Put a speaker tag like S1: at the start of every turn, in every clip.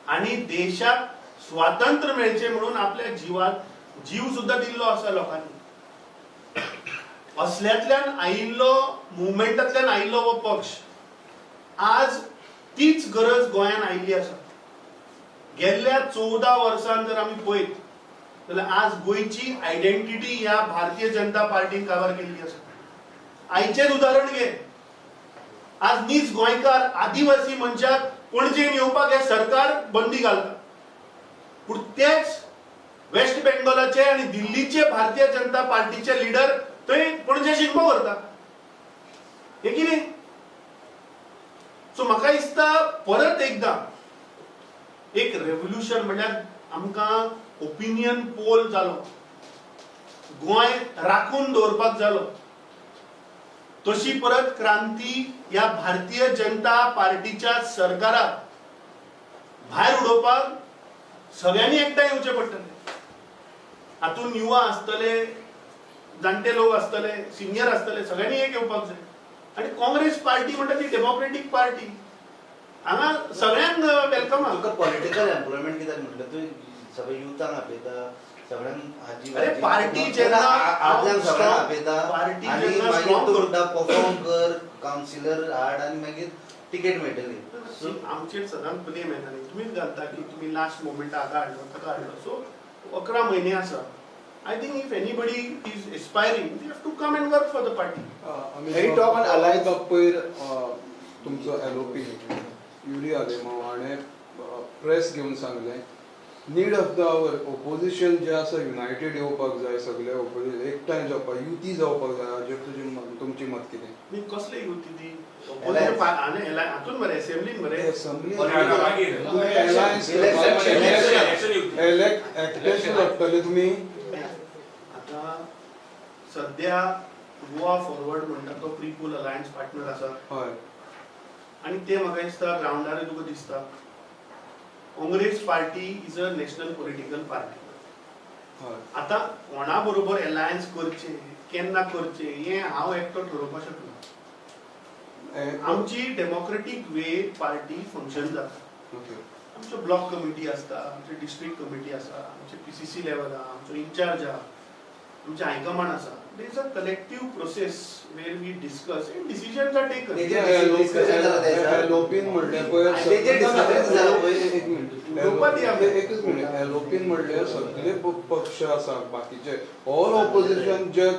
S1: आणि देशाक स्वातंत्र्य मेळचें म्हणून आपल्या जिवाक जीव सुद्दां दिल्लो आसा लोकांनी. असल्यांतल्यान आयिल्लो, मुवमेंटांतल्यान आयिल्लो हो पक्ष. आज तीच गरज गोंयांत आयिल्ली आसा. गेल्ल्या 14 वर्सांत जर आमी पळयत जाल्यार आज गोंयची आयडेंटिटी ह्या भारतीय जनता पार्टीन काबार केल्ली आसा. आयचेच उदाहरण घे. आज नीज गोंयकार आदिवासी मनशाक पणजेन येवपाक हे सरकार बंदी घालता, पूण तेच वेस्ट बेंगॉलाचे आनी दिल्लीचे भारतीय जनता पार्टीचे लिडर थंय पणजे शिगमो करता. हे कितें? सो म्हाका दिसता, परत एकदां एक रेव्होल्युशन म्हणल्यार आमकां ओपिनियन पोल जालो, गोंय राखून दवरपाक जालो, तशी परत क्रांती ह्या भारतीय जनता पार्टीच्या सरकाराक भायर उडोवपाक सगळ्यांनी एकठांय येवचें पडटलें. हातून युवा आसतले, जाणटे लोक आसतले, सिनियर आसतले, सगळ्यांनी एक येवपाक जाय. आनी काँग्रेस पार्टी म्हणटा ती डेमोक्रेटीक पार्टी, हांगा सगळ्यांक welcome आहा.
S2: तुका पॉलिटिकल एम्प्लॉयमेंट कित्याक म्हटलं? तूं सगळे युथांक आपयता, सगळ्यांक हाजी
S1: अरे, पार्टी जेन्ना
S2: आदल्यांक सगळ्यांक आपयता
S1: पार्टी
S2: आनी
S1: जेन्ना
S2: मागीर
S1: strong
S2: तूं म्हणटा परफॉर्म कर, कावन्सिलर हाड आनी मागीर तिकेट मेळटली. सो
S1: आमचेर सदांच ब्लेम येता न्ही, तुमीच घालता की तुमी लास्ट मोमेंटा हाका हाडलो, ताका हाडलो. सो 11 म्हयने आसा. I think if anybody is aspiring, they have to come and work for the party.
S3: Any talk on alliance? पयर तुमचो एलओपी युरी आलेमाव हाणें प्रेस घेवन सांगलें, need of the hour, opposition जें आसा युनायटेड येवपाक जाय, सगळे ओपोजिशन एकठांय जावपाक, युती जावपाक जाय. हाजेर तुजी तुमची मत कितें?
S1: न्ही, कसले युती ती?
S2: Alliance.
S1: हातून मरे, असेंब्लीन मरे.
S3: असेंब्ली.
S4: मागीर.
S3: तुमी अलायन्स
S2: Election.
S3: Elect एकटेच लढटले तुमी?
S1: आता सध्या गोवा फॉरवर्ड म्हणटा तो प्रीपोल अलायन्स पार्टनर आसा. आनी ते म्हाका दिसता ग्रावंडारूय तुका दिसता. Congress Party is a national political party. आतां कोणा बरोबर अलायन्स करचें, केन्ना करचें, हें हांव एकटो ठरोवपाक शकना. आमची डेमोक्रेटीक वे पार्टी फंक्शन जाता. आमच्यो ब्लॉक कमिटी आसता, आमची डिस्ट्रिक्ट कमिटी आसा, आमचे पीसीसी लेवल आहा, आमचो इन्चार्ज आहा, आमचे हायकमांड आसा. There is a collective process where we discuss and decisions are taken.
S2: Discussion जालां तें.
S3: एलओपीन म्हणलें पळय.
S2: तेजेर discussion जालां पळय.
S3: एक मिनिट.
S1: उलोवपाक दी आमकां.
S3: एकच मिनिट. एलओपीन म्हणलें सगळे पक्ष आसा बाकीचे, ऑल ऑपोजिशन जे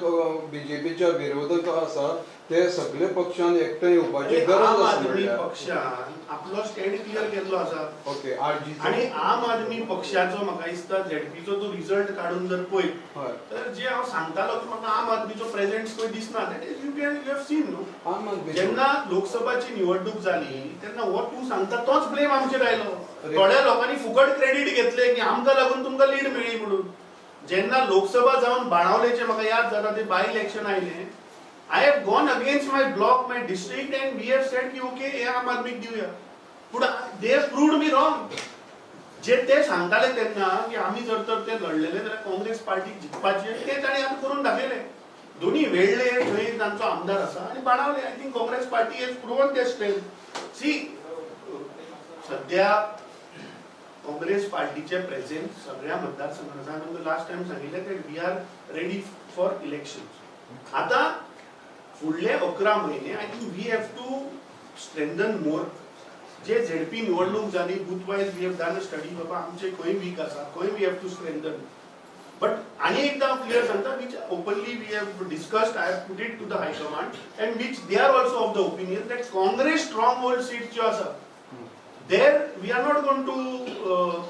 S3: बीजेपीच्या विरोधक आसा, ते सगळे पक्षान एकठांय येवपाची गरज
S1: आम
S3: आसा
S1: आदमी
S3: म्हणल्यार.
S1: पक्षान आपलो स्टँड क्लियर केल्लो आसा.
S3: ओके, आरजी.
S1: आणि आम आदमी पक्षाचो म्हाका दिसता झेडपीचो तो रिझल्ट काडून जर पळयत तर जे हांव सांगतालो की म्हाका आम आदमीचो प्रेझेन्स खंय दिसना, that is you have seen न्हू.
S3: आम आदमी
S1: जेन्ना लोकसभाची निवडणूक जाली तेन्ना हो तूं सांगता तोच ब्लेम आमचेर आयलो. थोड्या लोकांनी फुकट क्रेडीट घेतले की आमकां लागून तुमकां लीड मेळ्ळी म्हणून. जेन्ना लोकसभा जावन बाणावलेचे म्हाका याद जाता ते बाय इलेक्शन आयलें, I have gone against my block, my district, and we have said की ओके, हे आम आदमीक दिवया, पूण they have proved me wrong. जे ते सांगताले तेन्ना की आमी जर तर ते लढलेले जाल्यार काँग्रेस पार्टी जिखपाची, आनी ते ताणी आतां करून दाखयले. दोन्ही वेळ्ळे थंय तांचो आमदार आसा आनी Benaulim, I think Congress Party has proven their strength. See, सध्या काँग्रेस पार्टीचे प्रेझेन्स सगळ्या मतदारसंघात आसा. हांवें तुमकां लास्ट टायम सांगिल्लें that we are ready for election. आतां फुडले 11 म्हयने I think we have to strengthen more. J ZP निवडणूक जाली, booth wise we have done a study, बाबा आमचे खंय वीक आसा, खंय we have to strengthen. But आनी एकदां हांव क्लियर सांगता, which openly we have discussed, I have put it to the high command and which they are also of the opinion that Congress stronghold seats ज्यो आसा, there we are not going to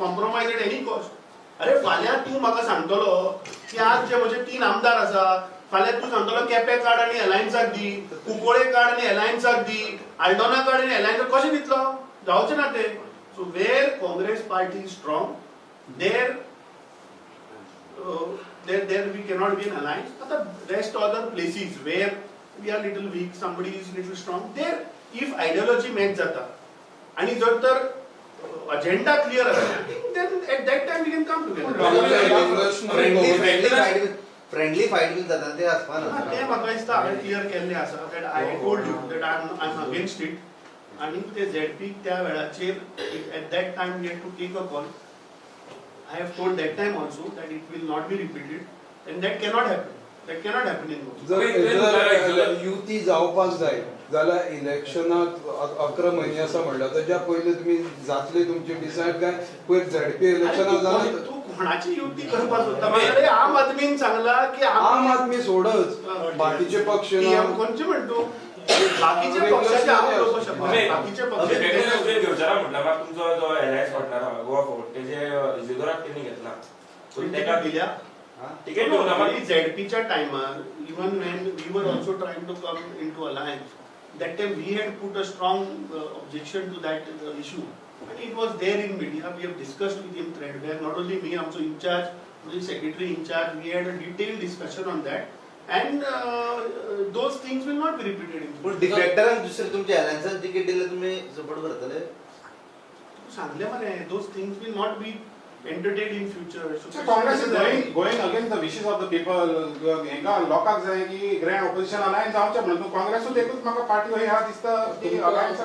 S1: compromise at any cost. अरे, फाल्यां तूं म्हाका सांगतलो की आज जे म्हजे तीन आमदार आसा, फाल्यां तूं सांगतलो केपें काड आनी अलायन्साक दी, कुंकळे काड आनी अलायन्साक दी, आल्डोना काड आनी अलायन्साक कशें दितलो? जावचें ना तें. So where Congress Party is strong, there we cannot be an alliance. आता rest other places where we are little weak, somebody is little strong, there if ideology match जाता आणि जर तर अजेंडा क्लिअर आसा, then at that time we can come together.
S2: Friendly fight बीन जाता ते आसपा ना.
S1: तें म्हाका दिसता हांवें क्लियर केल्लें आसा that I told you that I am against it. आनी ते झेडपी त्या वेळाचेर at that time we had to take a call. I have told that time also that it will not be repeated and that cannot happen. That cannot happen in Goa.
S3: जर जर युती जावपाक जाय जाल्यार इलेक्शनाक 11 म्हयने आसा म्हणल्यार ताच्या पयलीं तुमी जातले तुमचे डिसायड काय पयर झेडपी इलेक्शनाक जालें.
S1: तूं कोणाची युती करपाक सोदता? अरे, आम आदमीन सांगला की
S3: आम आदमी सोडच, बाकीचे पक्ष ना.
S1: PM कोणचे म्हणतो? बाकीचे पक्षाचे हांव उलोवपाक शकना, बाकीचे पक्षाचे.
S4: घेवचें म्हटलं मात तुमचो जो एलायन्स पार्टनर आहा गोवा फॉरवर्ड, तेजे इजिदोराक तेणी घेतला.
S1: तिकेट दिल्या.
S4: तिकेट दिवंक ना मात.
S1: झेडपीच्या टायमार even when we were also trying to come into alliance, that time we had put a strong objection to that issue and it was there in media. We have discussed with him threadbare, not only me, आमचो in-charge, म्हणजे secretary incharge, we had a detailed discussion on that and those things will not be repeated in.
S2: पूण डिफेक्टरांक दुसरे तुमच्या अलायन्सान ticket दिले, तुमी support करतले?
S1: सांगले मरे, those things will not be entertained in future.
S5: So Congress is going against the wishes of the people. हेंका लोकांक जाय की ग्रँड ऑपोजिशन अलायन्स जावचें म्हणून. काँग्रेसूच एकूच म्हाका पार्टी अशी आहा दिसता की अलायन्स.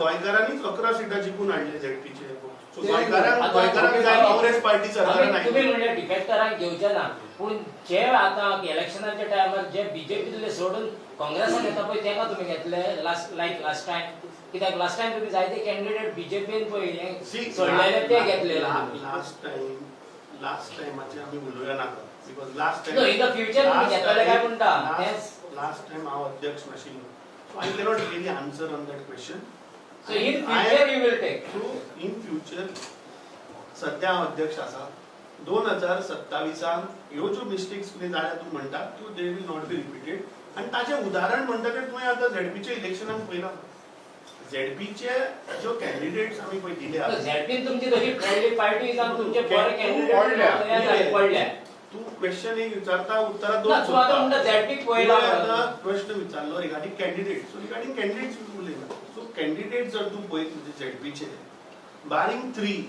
S1: गोंयकारांनीच 11 सिटां जिखून हाडले झेडपीचे. सो गोंयकारांक गोंयकारांक जाय काँग्रेस पार्टी सरकारान.
S6: तुम्ही म्हणले डिफेक्टरांक घेवचे ना, पूण जे आतां इलेक्शनाच्या टायमार जे बीजेपीतले सोडून काँग्रेसान येता पळय, तेका तुमी घेतले लास्ट लायक लास्ट टायम. कित्याक लास्ट टायम तुमी जायते कॅन्डिडेट बीजेपीन पळय हे सोडलेले ते घेतलेले.
S1: लास्ट टायम, लास्ट टायमाचे आमी उलोवया नाका, because last
S6: No, in the future तुम्ही घेतले काय म्हणटा तेच.
S1: लास्ट टायम हांव अध्यक्ष नाशिल्लो, so I cannot really answer on that question.
S6: So in future you will take?
S1: So in future, सध्या हांव अध्यक्ष आसा. 2027 ह्यो ज्यो मिस्टेक्स कितें जाल्या तूं म्हणटा त्यो, they will not be repeated. आनी ताचें उदाहरण म्हणटा तें तुवें आतां झेडपीच्या इलेक्शनाक पळयलां. झेडपीचे ज्यो कॅन्डिडेट्स आमी पळय दिल्या.
S6: झेडपीन तुमची तशी फ्रेंडली पार्टी जावन तुमचे बरे
S5: पडल्या.
S6: कॅन्डिडेट पडल्या.
S1: तूं क्वेश्चन एक विचारता, उत्तरां
S6: ना,
S1: दोन
S6: तूं आतां
S1: सोदता.
S6: म्हणटा झेडपीक पळयला.
S1: तुवें आतां प्रश्न विचारलो regarding candidate, so regarding candidate उलयना. सो कॅन्डिडेट जर तूं पळयत तुजे झेडपीचे, barring three,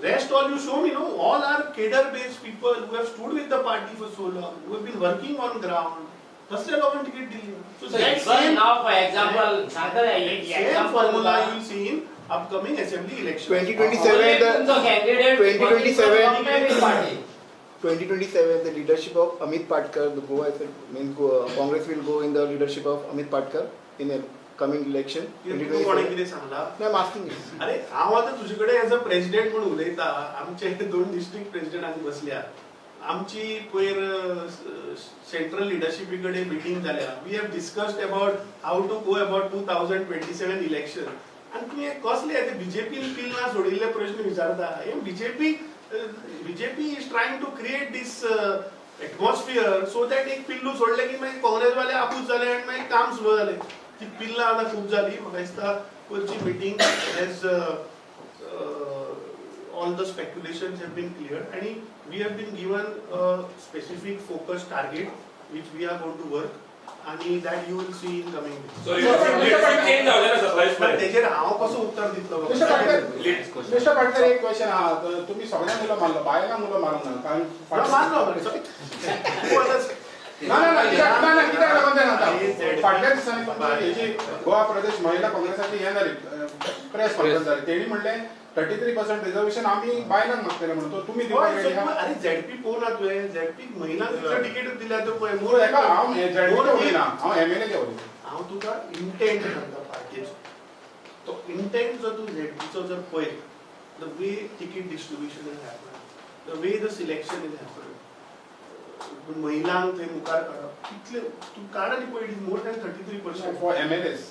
S1: rest all you show me, no, all are cadre based people who have stood with the party for so long, who have been working on ground. तसले लोकांक ticket दिली. So
S6: So
S1: that
S6: even
S1: same
S6: now, for example, सांगता
S1: same formula you will see in upcoming assembly election.
S7: 2027 the
S6: तुमचो candidate
S7: 2027
S6: party.
S7: 2027, the leadership of Amit Patkar, the Goa means Goa, Congress will go in the leadership of Amit Patkar in a coming election.
S1: तुका कोणें
S7: 2027.
S1: कितें सांगला?
S7: No, I'm asking you.
S1: अरे, हांव आतां तुजे कडेन एज अ प्रेसिडेंट म्हूण उलयता. आमचे दोन डिस्ट्रिक्ट प्रेसिडेंट आमी बसल्या. आमची पयर सेंट्रल लिडरशिपी कडेन मिटींग जाल्या. We have discussed about how to go about 2027 election. आनी तुवें कसले ते बीजेपीन पिल्लां सोडिल्ले प्रश्न विचारता हे. BJP is trying to create this atmosphere so that एक पिल्लू सोडलें की मागीर काँग्रेसवाले आबूज जाले आनी मागीर काम स्लो जालें. ती पिल्लां आतां खूब जाली. म्हाका दिसता पयरची meeting has all the speculations have been cleared and we have been given a specific focus target which we are going to work and that you will see in coming days.
S4: So leadership change जावचें ना 27
S1: पण
S4: पर्यंत?
S1: तेजेर हांव कसो उत्तर दितलो?
S5: Mister Patkar, mister Patkar, एक क्वेश्चन आहा. तर तुमी सगळ्यांक उलो मारलो, बायलांक उलो मारूंक ना कारण
S1: मारलो. तूं आतां
S5: ना ना ना, कित्याक ना ना, कित्याक लागून तें सांगता. फाटल्या दिसांनी तुमची हेजी गोवा प्रदेश महिला काँग्रेसाची हें जाली, प्रेस कॉन्फरन्स जाली. तेणी म्हणलें 33% रिझर्वेशन आमी बायलांक मागतले म्हणून. तो तुमी दिवपाक
S1: हय,
S5: रेडी
S1: so
S5: आहा?
S1: अरे, झेडपी पळोवना तुवें? झेडपी महिलांक कितल्यो तिकेट दिल्या त्यो पळय.
S5: तूं हेका हांव झेडपी उलयना, हांव एमएलए चे उलयता.
S1: हांव तुका इंटेंट सांगता पार्टीचो. तो इंटेंट जर तूं झेडपीचो जर पळयत, the way ticket distribution is happen, the way the selection is happen, महिलांक थंय मुखार काडप, कितले तूं काड आनी पळय, it is more than 33%.
S5: For MLAs.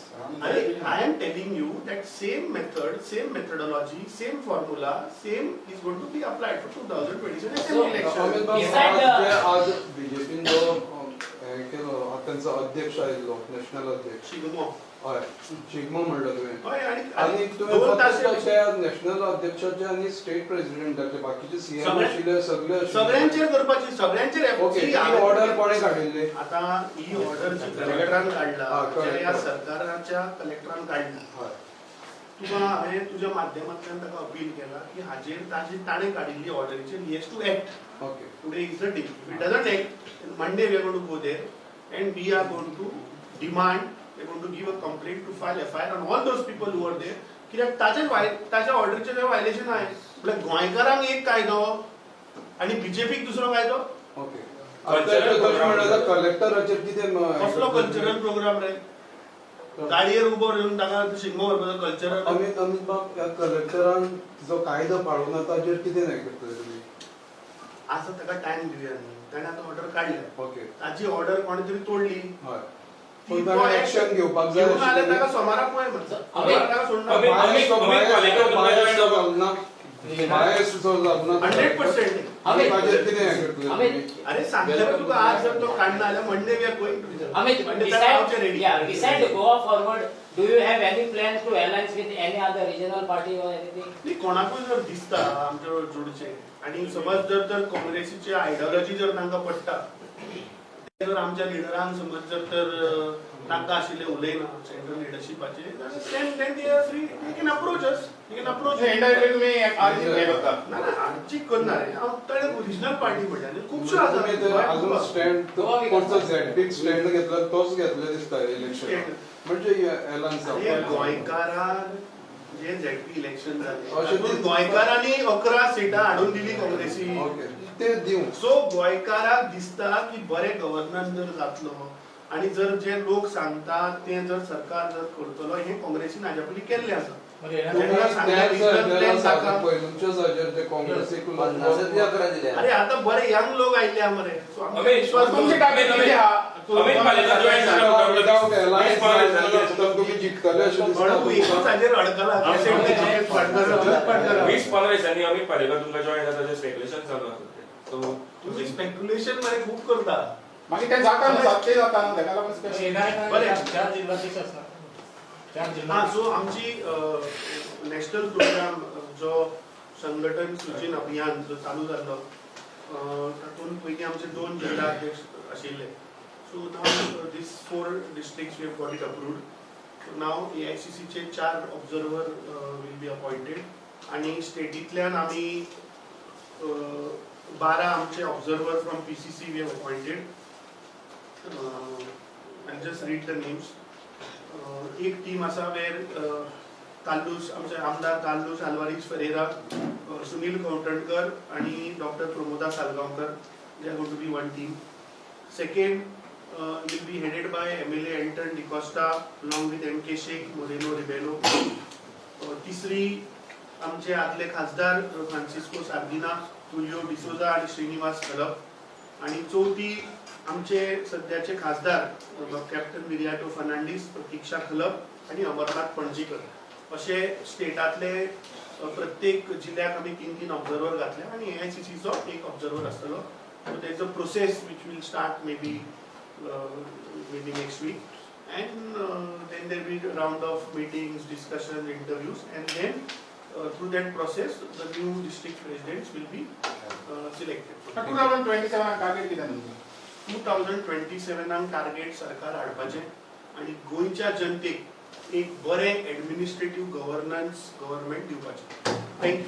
S1: अरे, I am telling you that same method, same methodology, same formula, same is going to be applied for 2027
S6: So,
S1: election.
S3: Amit बाब,
S6: Beside
S3: आज
S6: the-
S3: जे आज बीजेपीन जो हें केलो, आज तांचो अध्यक्ष आयिल्लो, नॅशनल अध्यक्ष.
S1: शिगमो.
S3: हय, शिगमो म्हणलो तुवें.
S1: हय,
S3: आनी
S1: आनी
S3: तुवें
S1: दोन
S3: फक्त
S1: तास
S3: त्या नॅशनल अध्यक्षाचे आनी स्टेट प्रेसिडेंटाचे, बाकीचे सीएम आशिल्ले सगळे आशिल्ले.
S1: सगळ्यांचेर करपाची, सगळ्यांचेर.
S3: ओके,
S1: See,
S3: ही
S1: हांवें
S3: ऑर्डर कोणें काडिल्ली?
S1: आता ही ऑर्डर जी कलेक्टरान काडला,
S3: हा,
S1: ज्या ह्या
S3: correct.
S1: सरकाराच्या कलेक्टरान काडली,
S3: हय.
S1: तुका हांवें तुज्या माध्यमांतल्यान ताका अपील केला की हाजेर ताजी ताणें काडिल्ली ऑर्डरीचेर he has to act.
S3: Okay.
S1: Today is the day. If it doesn't act, Monday we are going to go there and we are going to demand They going to give a complaint to file FIR on all those people who are there, कित्याक ताचे ताच्या ऑर्डरीचें तें violation आहे. म्हळ्यार गोंयकारांक एक कायदो आनी बीजेपीक दुसरो कायदो.
S3: ओके, आतां कलेक्टराचेर कितें?
S1: कसलो कल्चरल प्रोग्राम रे? गाडयेर उबो येवन ताका शिगमो व्हरपाचो कल्चरल?
S3: अमित अमित बाब, ह्या कलेक्टरान जो कायदो पाळूना ताचेर कितें हें करतले तुमी?
S1: आतां ताका टायम दिवया न्ही. ताणें आतां ऑर्डर काडल्या. ताची ऑर्डर कोणे तरी तोडली.
S3: पूण ताणें एक्शन घेवपाक जाय.
S1: घेवन आल्यार ताका सोमारा पळय म्हणटा. ताका सोडना.
S3: बायस जो घालना.
S1: 100%.
S3: ताचेर कितें हें करतले तुमी?
S1: अरे सांगता तुका, आज जर तो काडना जाल्यार Monday we are going to.
S6: Amit, beside Goa Forward, do you have any plans to alliance with any other regional party or anything?
S1: न्ही, कोणाकूय जर दिसता आमच्या बरोबर जोडचें आनी समज जर तर काँग्रेसीची आयडियोलॉजी जर तांकां पडटा, ते जर आमच्या लिडरांक समज जर तर तांकां आशिल्लें उलयना central लिडरशिपाचेर, then they are free, they can approach us, they can approach.
S5: Indirectly तुमी आर्जी हें करता?
S1: ना ना, आमची करना रे. हांव ताणें ओरिजिनल पार्टी म्हणल्या न्ही, खुबश्यो आसा.
S3: तुमी ते अजून स्टँड कोणचो झेडपीक स्टँड घेतला तोच घेतले दिसता इलेक्शन, म्हणजे एलायन्स.
S1: अरे, गोंयकारान जे झेडपी इलेक्शन जालें
S3: अशें
S1: तातूंत गोंयकारांनी 11 सिटां हाडून दिली काँग्रेसी.
S3: ओके, ते दिवं.
S1: सो गोंयकाराक दिसता की बरें गव्हर्नन्स जर जातलो आनी जर जे लोक सांगतात तें जर सरकार जर करतलो, हें काँग्रेसीन हाज्या पयलीं केल्लें आसा. जेन्ना सांगलें रिजनल प्लॅन दाखय.
S3: पयलूच्या हाजेर ते काँग्रेसीक
S2: 50 11 दिल्या.
S1: अरे, आतां बरे यंग लोक आयिल्ले आहा मरे, सो आमकां
S4: अमित,
S1: विश्वास
S5: तुमची टार्गेट कितें आहा?
S4: अमित पालेकर join जालो.
S3: विदाउट एलायन्स तुमी जिखतले अशें दिसता
S1: तूं एकूच
S3: तुमकां?
S1: हाजेर अडकला.
S4: 20-15 दिसांनी अमित पालेकर तुमकां जॉईन जाता अशें स्पेक्युलेशन चालू आसा. सो
S1: तुमी स्पेक्युलेशन मरे खूब करता.
S5: मागीर ते जाता न्हू, सातशे जाता न्हू, ताका लागून स्पेशल.
S1: बरें.
S8: चार जिल्हाध्यक्ष असणार, चार जिल्हा.
S1: हा, सो आमची नॅशनल प्रोग्राम जो संघटन सृजन अभियान जो चालू जाल्लो, तातूंत पयलीं आमचे 2 जिल्हा अध्यक्ष आशिल्ले. So now this 4 districts we have got it approved. So now एआयसीसीचे 4 observer will be appointed आनी स्टेटींतल्यान आमी 12 आमचे observer from PCC we have appointed. I just read the names. एक टीम आसा वेर कार्लूस, आमचे आमदार कार्लूस आल्वारीस फरेरा, सुनील कवठणकर आणि doctor Pramoda Salgaonkar, they are going to be one team. Second will be headed by MLA Elton D'Costa along with M K Shaikh, Moreno Rebelo. तिसरी आमचे आदले खासदार फ्रांसिस्को सार्दिना, तुलियो डिसोजा आणि श्रीनिवास खलप. आणि चवथी आमचे सध्याचे खासदार कॅप्टन विरियाटो फर्नांडीस, प्रतीक्षा खलप आणि अमरनाथ पणजीकर. असे स्टेटातले प्रत्येक जिल्ह्याक आमी 3-3 ऑब्जर्वर घातले आणि एआयसीसीचो एक ऑब्जर्वर आसतलो. So there is a process which will start maybe next week, and then there will be a round of meetings, discussions, interviews, and then through that process the new district presidents will be selected.
S5: 2027 target कितें तुमचें?
S1: 2027 target सरकार हाडपाचें आनी गोंयच्या जनतेक एक बरें administrative governance government दिवपाचें. Thank you.